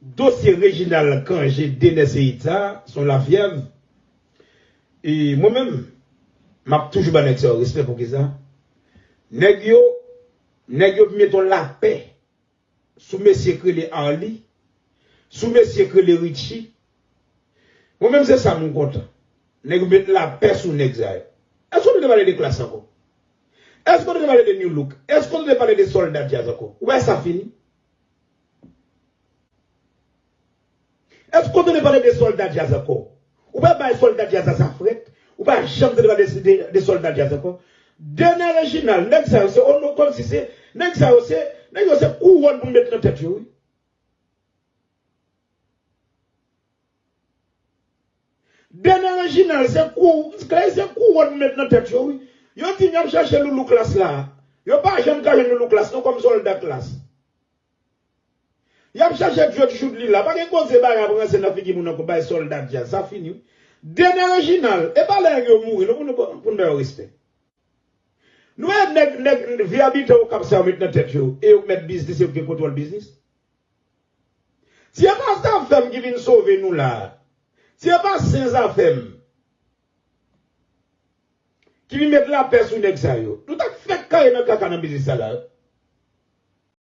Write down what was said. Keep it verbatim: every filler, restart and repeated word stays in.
Dosye Reginald Cangé, Denes Eritza, se yon lafyèv. E mwen menm, m ap toujou ba nèg sa yo respè. Poukisa? Nèg yo, nèg yo met yon lapè sou mesye k rele Arly, sou mesye k rele Richie. Mwen menm se sa m kontan. Nèg yo met lapè sou nèg sa yo. Èske nou te pale de Klass ankò? Èske nou te pale de New Look? Èske nou te pale de Sòlda Djaz ankò? Ou wè sa fini? Èske w tande pale de Sòlda Djaz ankò? Ou pa bay Sòlda Djaz sa frèt? Ou pa janm tande pale de, de, de Sòlda Djaz ankò? Denis Reginald, nèg sa yo se ono, kòmsi se, nèg sa yo se, nèg yo se kouwòn pou met nan tèt yo, wi. Denis Reginald, se kou, se kouwòn pou met nan tèt yo, wi. Yo di m y ap chache Loulou Klass la. Yo pa janm ka jwenn Loulou Klass non, kòm Sòlda Klass. Y ap chache Djodj Choudli la. Pa gen koze bagay ap ranse nan figi moun ankò, bay Sòlda Djaz. Sa fini, wi. Denis Reginald, e pa lè nèg yo mouri non pou nou, pou nou ba yo respè. Nou wè nèg, nèg, vye abitan Okap sa yo met nan tèt yo, e yo k mèt biznis, yo k gen kontwòl biznis. Si e pa Zafèm ki vin sove nou la, si e pa Sen Zafèm ki vin met lapè sou nèg sa yo, nou t ap fèk kare nan kaka nan biznis sa la.